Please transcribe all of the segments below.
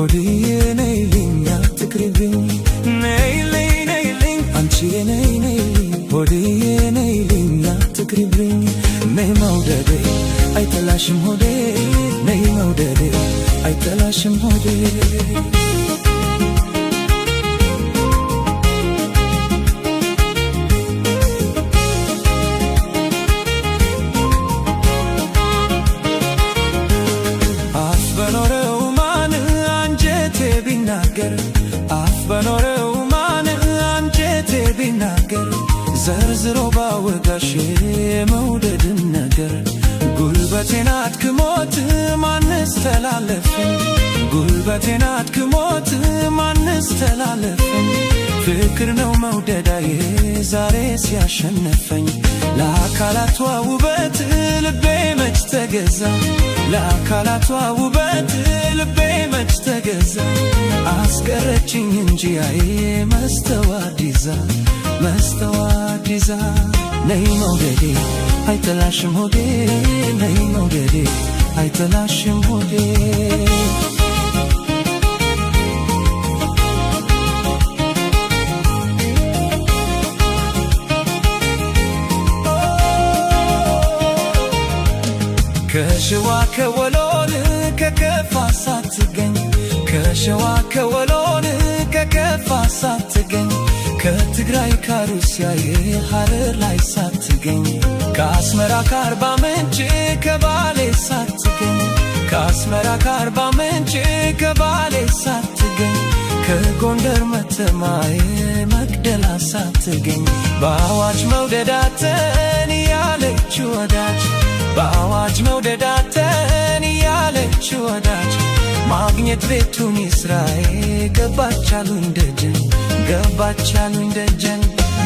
ሆድዬ ነይልኝ አትቅሪብኝ ነይልኝ ነይልኝ አንቺዬ ነይ ነይልኝ ሆድዬ ነይልኝ አትቅሪብኝ ነይ መውደዴ አይጠላሽም ሆዴ ነይ መውደዴ አይጠላሽም ሆዴ። አፍ በኖረው ማን አንጀቴ ቢናገር አፍ በኖረው ማን አንጀቴ ቢናገር ዘርዝሮ ባወጋሽ የመውደድን ነገር ጉልበቴን አድክሞት ማንስ ተላለፈኝ ጉልበቴን አድክሞት ማንስ ተላለፈኝ ፍቅር ነው መውደዳዬ ዛሬ ሲያሸነፈኝ ለአካላቷ ውበት ልቤ መች ተገዛ ለአካላቷ ውበት ልቤ መች ተገዛ አስቀረችኝ እንጂ አይ መስተዋዲዛ መስተዋዲዛ ነይ መውደዴ አይጠላሽም ሆዴ ነይ መውደዴ አይጠላሽም ሆዴ። ከሸዋ ከወሎን ከከፋ ሳትገኝ ከሸዋ ከወሎን ከከፋ ሳትገኝ ከትግራይ ከሩሲያ ሐረር ላይ ሳትገኝ ከአስመራ ከአርባ ምንጭ ከባሌ ሳትገኝ ከአስመራ ከአርባ ምንጭ ከባሌ ሳትገኝ ከጎንደር መተማዬ መቅደላ ሳትገኝ በአዋጅ መውደዳተን ያለች ወዳጅ በአዋጅ መውደዳተን ያለች ወዳጅ ማግኘት ቤቱን ይስራኤል ገባቻሉኝ ደጀን ገባቻሉኝ ደጀን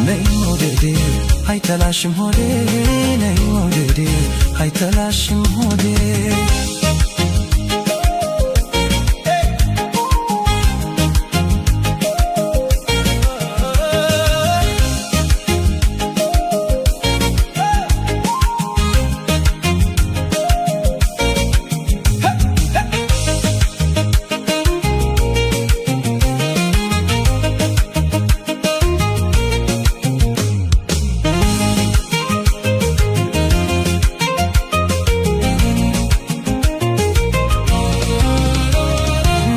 ነይ መውደዴ አይጠላሽም ሆዴ ነይ መውደዴ አይጠላሽም ሆዴ።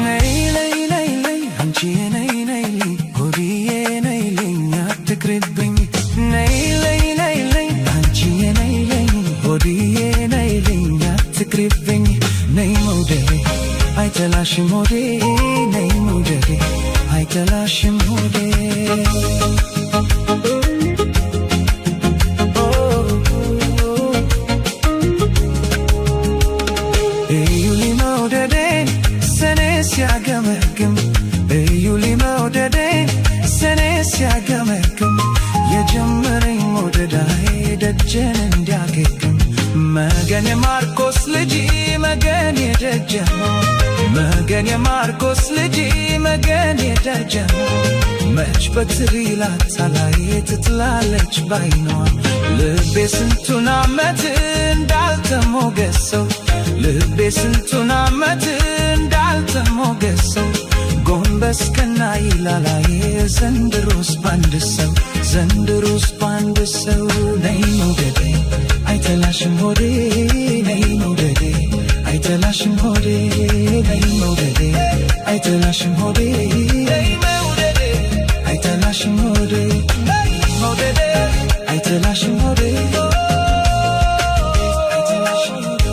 ነይ ነይ ነይ ነይ አንቺዬ ነይ ነይልኝ ሆድዬ ነይልኝ አትቅሪብኝ ነይ ነይ ነይ ነይ አንቺዬ ነይ ነይ ሆድዬ ነይልኝ አትቅሪብኝ ነይ መውደዴ አይጠላሽም ሆዴ ነይ መውደዴ አይጠላሽም ሆዴ። እዩልኝ መውደዴን ሰኔ ሲያገመግም እዩልኝ መውደዴን ሰኔ ሲያገመግም የጀመረኝ መውደዳዬ ደጀን እንዲያገግም መገን የማርቆስ ልጅ መገን የደጀን መገን የማርቆስ ልጅ መገን የደጀን መች በትር ይላታል ትጥላለች ባይኗ ልቤ ስንቱን ዓመት እንዳልተሞገሰው ልቤ ስንቱን ዓመት እንዳልተሞገሰው ጎንበስ ቀና ይላል ዘንድሮስ ባንድ ሰው ዘንድሮስ ባንድ ሰው ነይ መውደዴ አይጠላሽም ሆዴ ነይ መውደዴ አይጠላሽም ሆዴ ነይ መውደዴ አይጠላሽም ሆዴ ነይ መውደዴ አይጠላሽም ሆዴ ነይ መውደዴ አይጠላሽም ሆዴ አይጠላሽም ሆዴ።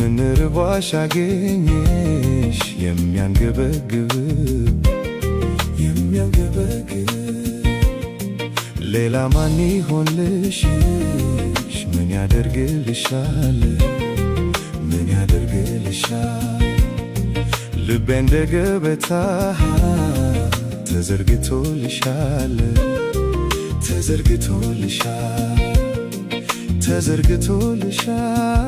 ምን ርቧሽ አገኘሽ የሚያንገበግብ የሚያንገበግብ ሌላ ማን ይሆንልሽ ምን ያደርግልሻል ምን ያደርግልሻል ልቤ እንደ ገበታ ተዘርግቶልሻል ተዘርግቶልሻል ተዘርግቶልሻል።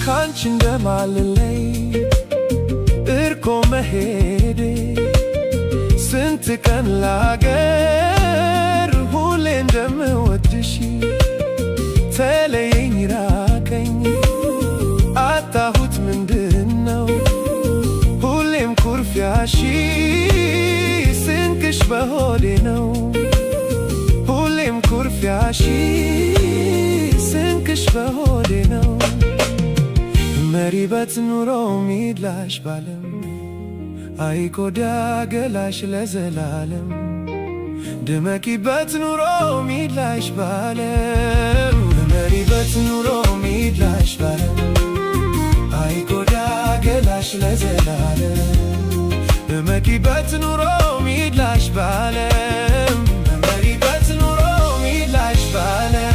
ካንቺ እንደማልለይ እርቆ መሄዴ ስንት ቀን ላገር ሁሌ እንደምወድሽ ተለየኝ ራቀኝ አጣሁት ምንድነው ሁሌም ኩርፊያሽ ስንቅሽ በሆዴ ነው ሁሌም ኩርፊያሽ ስንቅሽ በሆዴ ነው። መሪበት ኑሮ ሚድላሽ ባለም አይጎዳ ገላሽ ለዘላለም ድመቂበት ኑሮ ሚድላሽ ባለም መሪበት ኑሮ ሚድላሽ ባለም አይጎዳ ገላሽ ለዘላለም ድመቂበት ኑሮ ሚድላሽ ባለም መሪበት ኑሮ ሚድላሽ ባለም።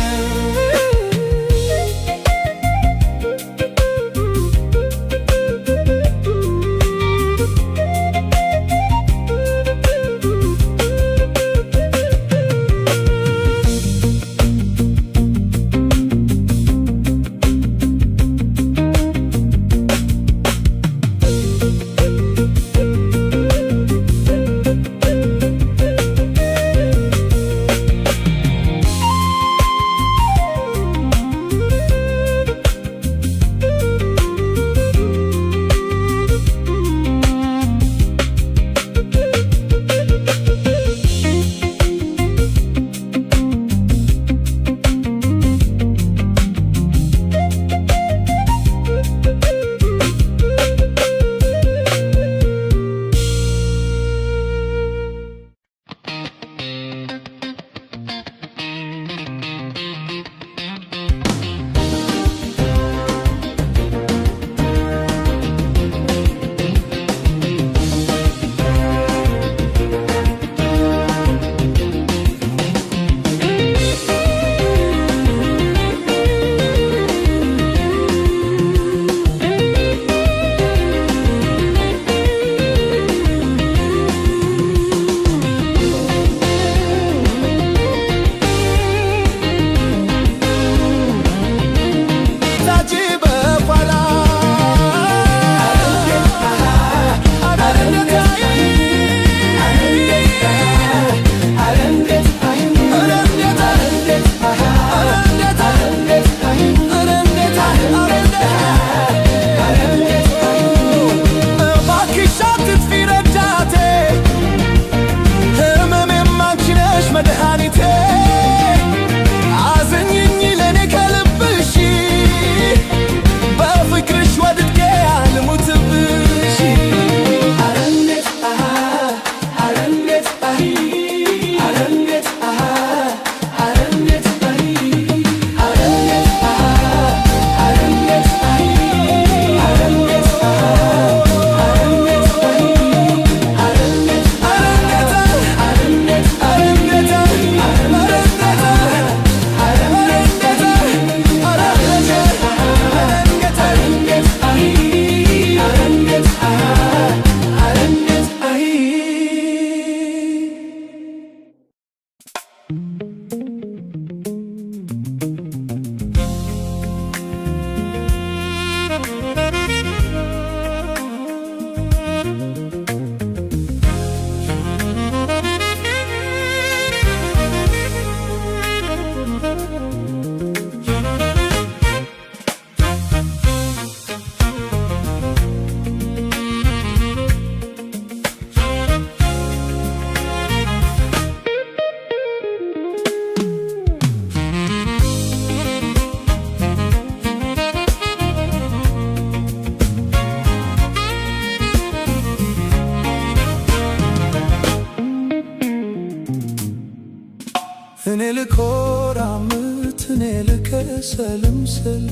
እኔ ልከሰልም ስል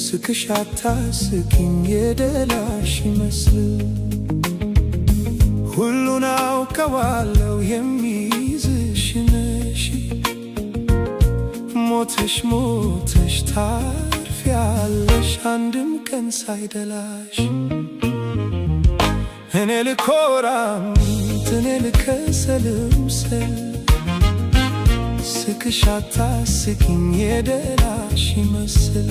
ስቅሽ አታስቂኝ የደላሽ ይመስል ሁሉን አውቀዋለሁ የሚይዝሽ ነሽ ሞተሽ ሞተሽ ታርፊያለሽ አንድም ቀን ሳይደላሽ እኔ ልኮራም እኔ ልከሰልም ስል ስቅሽ አታስቂኝ የደላሽ ይመስል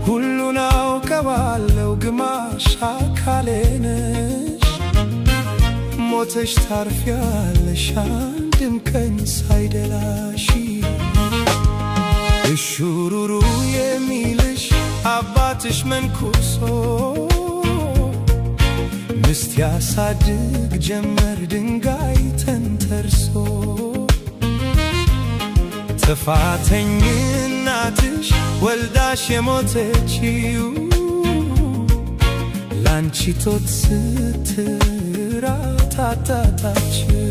ሁሉን አውቀዋለሁ ግማሽ አካሌ ነሽ ሞተሽ ታርፊያለሽ አንድም ቀን ሳይደላሽ እሹሩሩ የሚልሽ አባትሽ መንኩሶ ምስት ያሳድግ ጀመር ድንጋይ ተንተርሶ ጥፋተኝ እናትሽ ወልዳሽ የሞተችው ላንቺ ቶት ስትራት አጣጣችው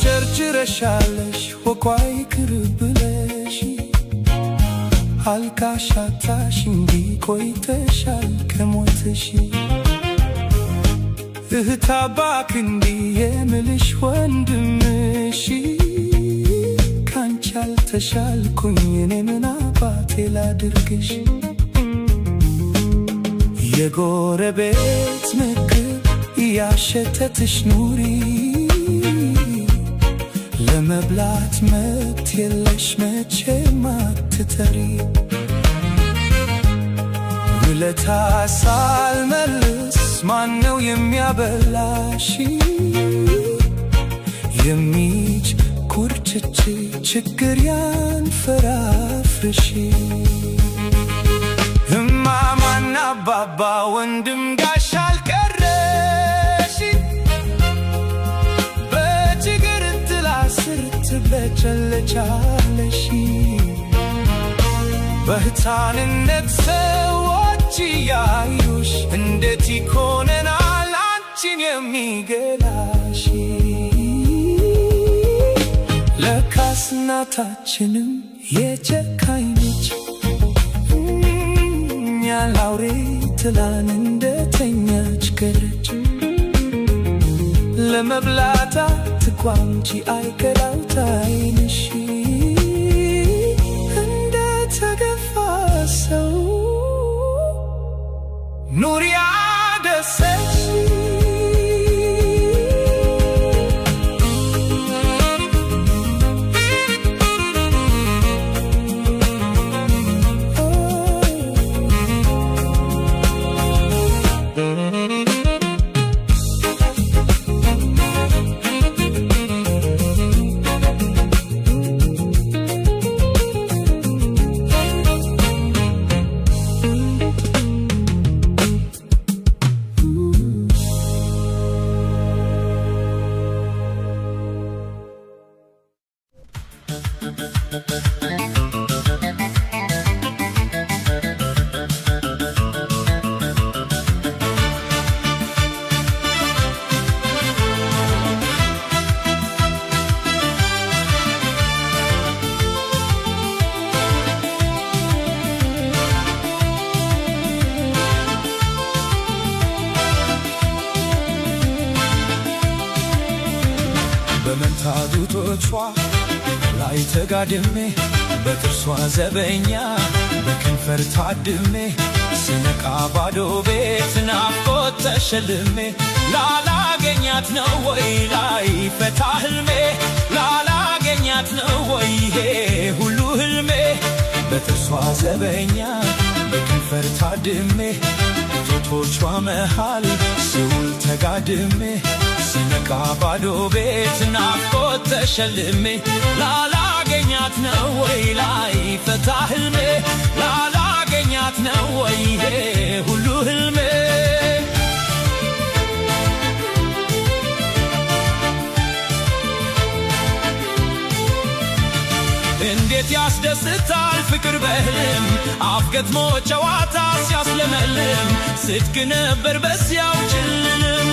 ተፍጨርጭረሻለሽ ወቋይ ክርብለሽ አልካሻታሽ እንዲ ቆይተሻል ከሞትሽ እህት አባክ እንዲ የምልሽ ወንድምሽ ካንቺ አልተሻልኩኝ እኔ ምን አባቴ ላድርግሽ የጎረቤት ምግብ እያሸተትሽ ኑሪ ለመብላት መብት የለሽ መቼም አትጠሪ ውለታ ሳልመልስ ማነው የሚያበላሽ የሚጭ ኩርችች ችግር ያንፈራፍርሽ እማማና አባባ ወንድም ጋሽ አልቀረሽ በችግር ጥላ ስር ትብለጨለጫለሽ በሕፃንነት ሰዎች እያዩሽ እንዴት ይኮነናል አንቺን የሚገላሽ ለካስ እናታችንም የጨካኝ ነች እኛን ላውሬ ትላን እንደተኛች ቀረች ለመብላት አትቋምጪ አይገላውታ ዓይንሽ እንደተገፋ ሰው ኑሪ አደሰች በመንታ ጡቶቿ ላይ ተጋድሜ በጥርሷ ዘበኛ በከንፈር ታድሜ ስነቃ ባዶ ቤት ናፍቆት ተሸልሜ ላላገኛት ነው ወይ ላይ ፈታ ህልሜ ላላገኛት ነው ወይ ይሄ ሁሉ ህልሜ በጥርሷ ዘበኛ በከንፈር ታድሜ ጡቶቿ መሃል ስውል ተጋድሜ ስነቃ ባዶ ቤት ናፍቆት ተሸልሜ ላላገኛት ነው ወይ ላይ ፈታ ህልሜ ላላገኛት ነው ወይ ይሄ ሁሉ ህልሜ። እንዴት ያስደስታል ፍቅር በህልም አፍ ገጥሞ ጨዋታ ሲያስለመልም ስድቅ ነበር በዚያው ጭልልም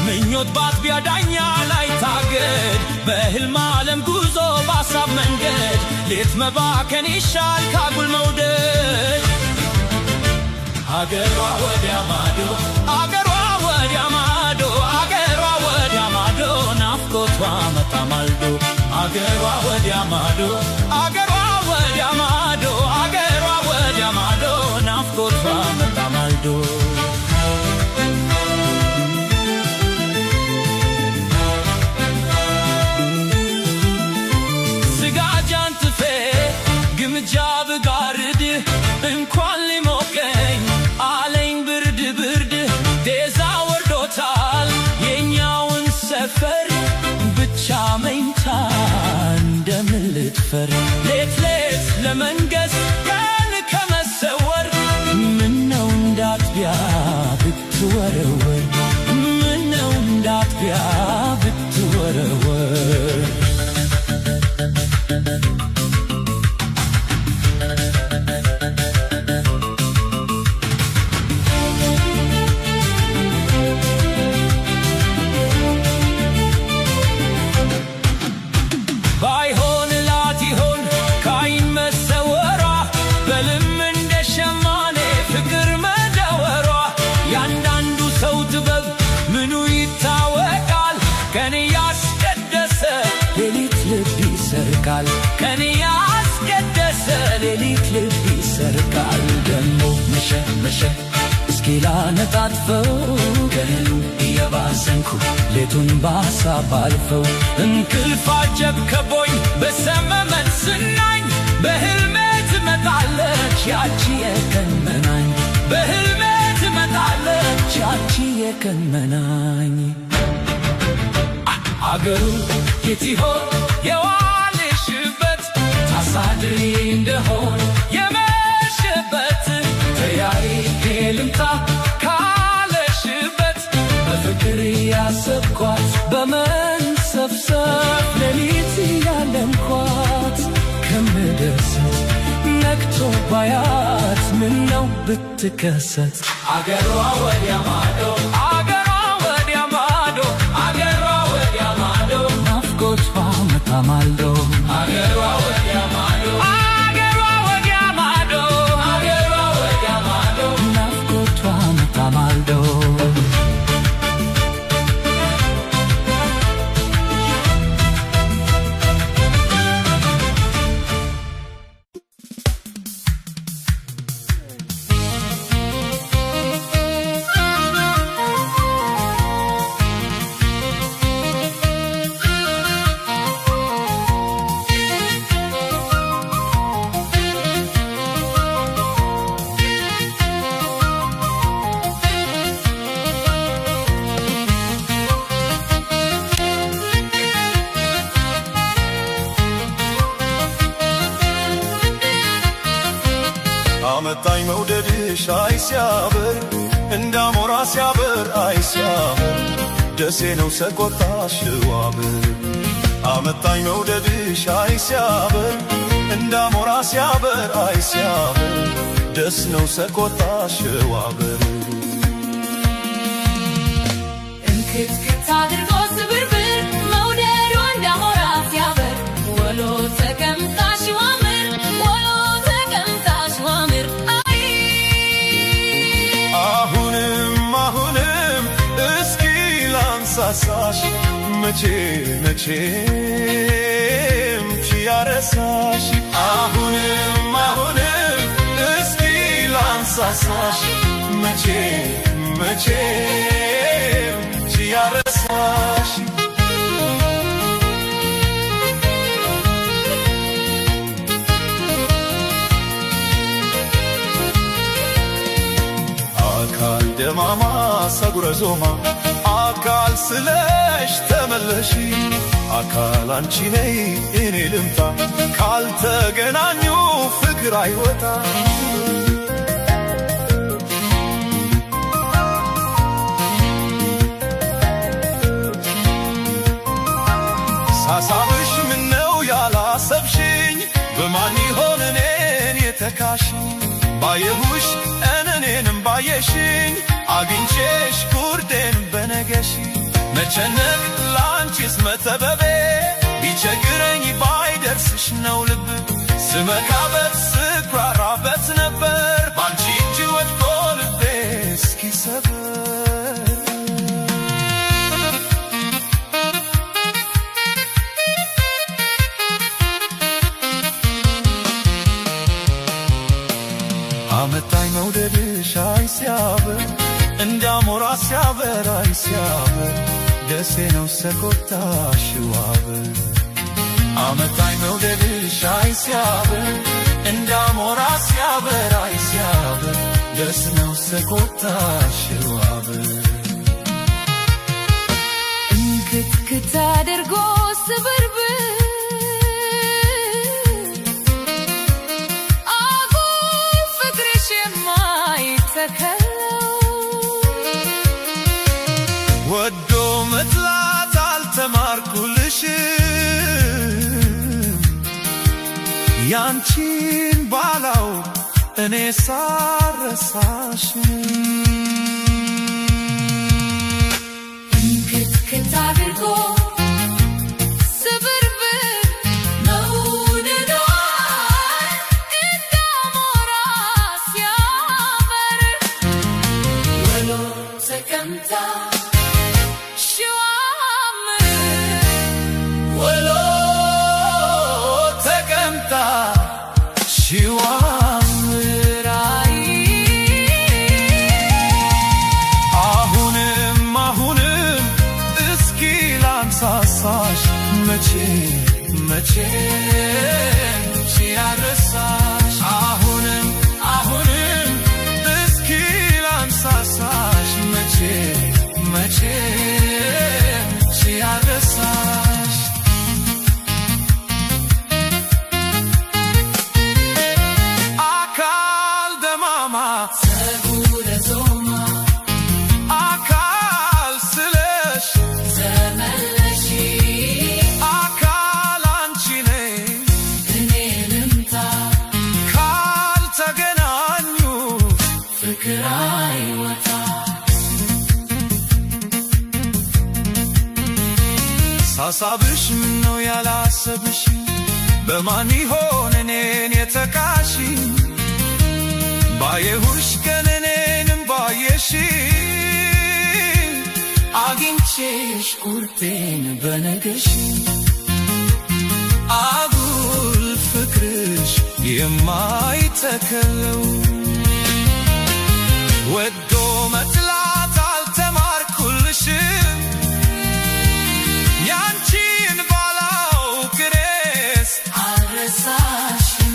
ምኞት ባጥቢያ ዳኛ ላይ ታገድ በህልም ዓለም ጉዞ ባሳብ መንገድ ሌት መባከን ይሻል ካጉል መውደድ። አገሯ ወዲያ ማዶ አገሯ ወዲያ ማዶ አገሯ ወዲያ ማዶ ናፍቆቷ መጣ ማልዶ አገሯ ወዲያ ማዶ አገሯ ወዲያ ማዶ አገሯ ወዲያ ማዶ ናፍቆቷ መጣ ማልዶ። ስጋጃን ጥፌ ግምጃ ብጋርድ እንኳን ሊሞቀኝ አለኝ ብርድ ብርድ ጤዛ ወርዶታል የኛውን ሰፈር ብቻ መኝታ እንደምን ልድፈር ሌት ሌት ለመንገስ ቀን ከመሰወር ምነው እንዳጥቢያ ብትወረወር ምነው እንዳጥቢያ ብትወረወር። ባይሆን ላት ይሆን ካይን መሰወሯ በልም እንደ ሸማኔ ፍቅር መደወሯ ያንዳንዱ ሰው ጥበብ ምኑ ይታወቃል ቀን ያስቀደሰ ሌሊት ልብ ይሰርቃል ቀን ያስቀደሰ ሌሊት ልብ ይሰርቃል። ደሞ መሸ መሸ እስኪ ላነጣጥፈው ቀኑ እየባዘንኩ ሌቱን በሀሳብ አልፈው እንቅልፍ አጀብ ከቦኝ በሰመመን ስናኝ በህልሜ ትመጣለች ያቺ የቀን መናኝ በህልሜ ትመጣለች ያቺ የቀን መናኝ። አገሩ የት ይሆን የዋልሽበት ታሳድሪ እንደሆን የመሸበት ተያይዤ ልምጣ ካለሽበት በፍቅር ያሰብኳት በመንሰፍሰፍ ሌሊት ያለምኳት ከምደሰት ነግቶ ባያት ምነው ብትከሰት አገሯ ወዲያ ማዶ አገሯ ወዲያ ማዶ አገሯ ወዲያ ማዶ ናፍቆቷ መጣ ማልዶ አገሯ ወዲያ ማዶ አገሯ ወዲያ ማዶ አገሯ ወዲያ ማዶ ናፍቆቷ መጣ ማልዶ። አመጣኝ መውደድሽ አይ ሲያበር እንዳሞራ ሲያበር አይ ሲያበር ደሴ ነው ሰቆጣሽ ዋብር አመጣኝ መውደድሽ አይ ሲያበር እንዳሞራ ሲያበር አይ ሲያበር ደስ ነው ሰቆጣሽ ዋብር። እንክትክት አድርጎ ስብርብር መውደዷ እንዳሞራ ሲያበር ወሎ ተቀምጣ ሽዋምር ወሎ ተቀምጣ ሽዋምር አይ አሁንም አሁንም እስኪ ላንሳሳሽ መቼ መቼም ያረሳሽ አሁንም አሁንም እስኪ ላንሳሳሽ መቼ መቼም ያረሳሽ። አካል ደማማ ሰጉረ ዞማ አካል ስለሽ ተመለሺ አካል አንቺ ነይ እኔ ልምጣ ካልተገናኙ ፍቅር አይወጣ ሳሳብሽ ምነው ያላሰብሽኝ በማን ይሆን እኔን የተካሽኝ ባየሁሽ እኔንም ባየሽኝ አግኝቼሽ ጉርዴን በነገሽ መጨነቅ ላንቺስ መተበቤ ቢቸግረኝ ባይደርስሽ ነው ልብ ስመካበት ስኩራራበት ነበር ባንቺ እጅ ወድቆ ልቤ እስኪሰበር አመጣኝ መውደድሽ አይ ሲያበር እንዳሞራ ሲያበር አይ ሲያበር ደሴ ነው ሰቆጣሽ ዋበር አመጣኝ መውደድሽ አይ ሲያበር እንዳሞራ ሲያበር አይ ሲያበር ደስ ነው ሰቆጣሽ ዋበር እንክትክት አድርጎ ስብርብር አጉል ፍቅርሽ የማይተከለው ወዶ መጥላት አልተማርኩልሽም ያንቺን ባላው እኔ ሳረሳሽም እንክትክት አድርጎ ስብርብር መውደዷ እንዳሞራ ሲያበር ወሎ ተቀምጣ ሽዋምር ወሎ ተቀምጣ ሽዋምር አሁንም አሁንም እስኪ ላንሳሳሽ መቼ መቼ ሲያረሳሽ አሁንም አሁንም እስኪ ላንሳሳሽ መቼ መቼ ሲያረሳሽ አካል ደማማ ጸጉረ ዞማ አካል ስለሽ ተመለሺ አካል አንቺ ነይ እኔ ልምጣ ካልተገናኙ ፍቅር አይወጣ ሳሳብሽ ምነው ያላሰብሽ በማን ይሆን እኔን የተካሽ ባየሁሽ ቀን እኔንም ባየሽ አግኝቼሽ ቁርጤን በነገሽ አጉል ፍቅርሽ የማይተከለው ወዶ መጥላት አልተማርኩልሽም ያንቺን ባላውቅ እኔስ አልረሳሽም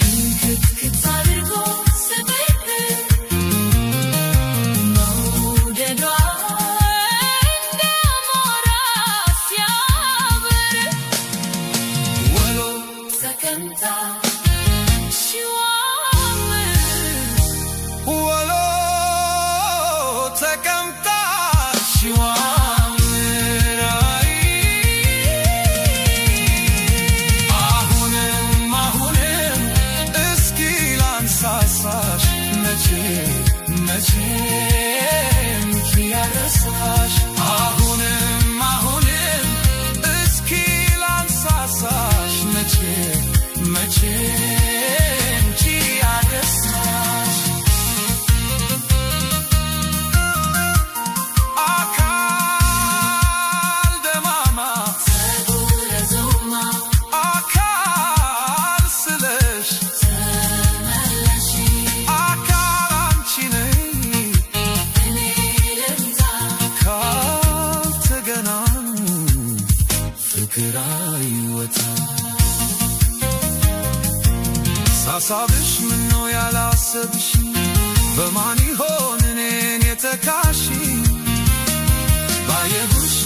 እንክትክት አድርጎ ስብርብር መውደዷ እንዳሞራ ሲያበር ወሎ ተቀምጣ ሽዋምር ወሎ ተቀምጣ ሽዋምር አይ አሁንም አሁንም እስኪ ላንሳሳሽ መቼ መቼም ያረሳሽ አሁንም አሁንም እስኪ ላንሳሳሽ መቼ መቼም ያረሳሽ አካል ደማማ ጸጉረ ዞማ አካል ስለሽ ተመለሺ አካል አንቺ ነይ እኔ ልምጣ ካልተገናኙ ፍቅር አይወጣ ሳሳብሽ ምነው ያላሰብሽ በማን ይሆን እኔን የተካሽ ባየሁሽ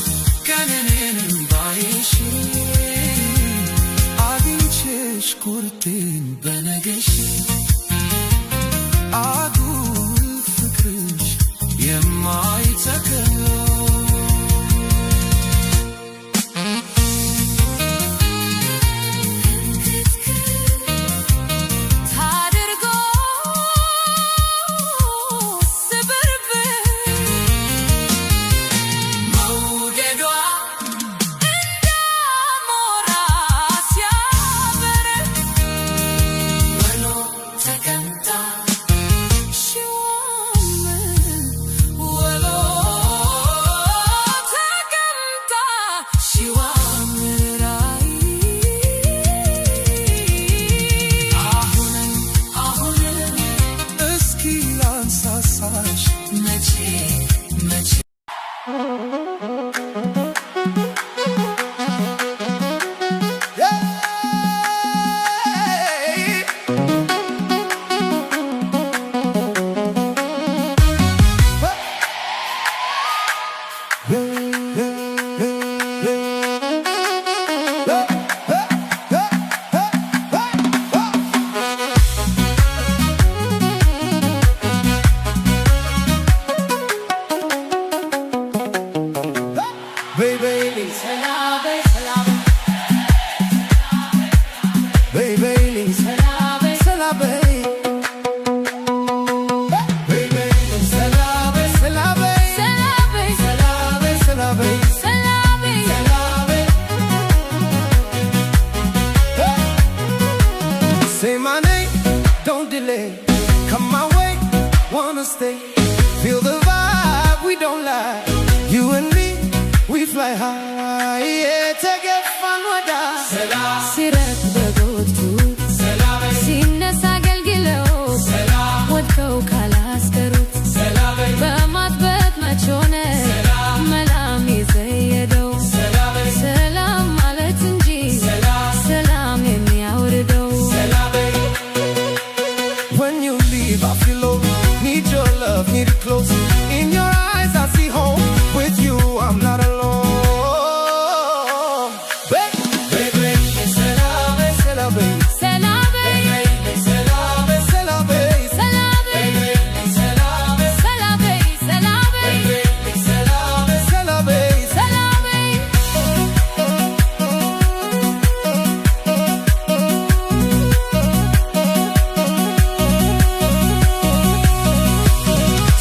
በይ በይልኝ ሰላ በይ በይ በይልኝ ሰላ በይ ሰላ በይ ሰላ በይ ሰላ በይ ሰላ በይ። Say my name, don't delay. Come my way, wanna stay. Feel the vibe, we don't lie. You and me, we fly high. Yeah, ተገፋን ወዳ ሲረግጥ በጎቹ ሲነሳ አገልግለው ወድቀው ካላስቀሩት በማጥበቅ መች ሆነ መላም የዘየደው ሰላም ማለት እንጂ ሰላም የሚያወርደው። When you leave, I feel low. Need your love, need it close. In your eyes, I see home. With you, I'm not alone. Babe, baby, ሰላም ሰላም ሰላም ሰላም ሰላም ሰላም ሰላም ሰላም ሰላም ሰላም ሰላም ሰላም።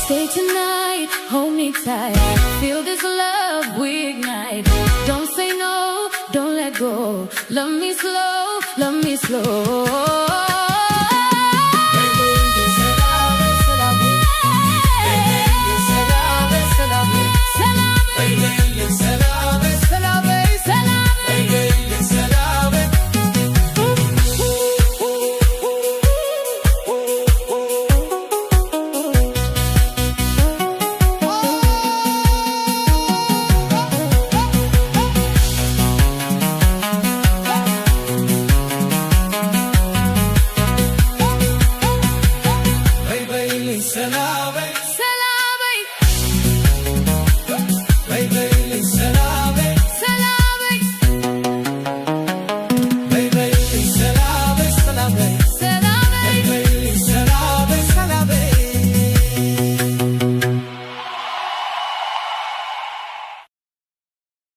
Stay tonight, hold me tight. Feel this love we ignite. Don't say no, don't let go. Love me slow, love me slow.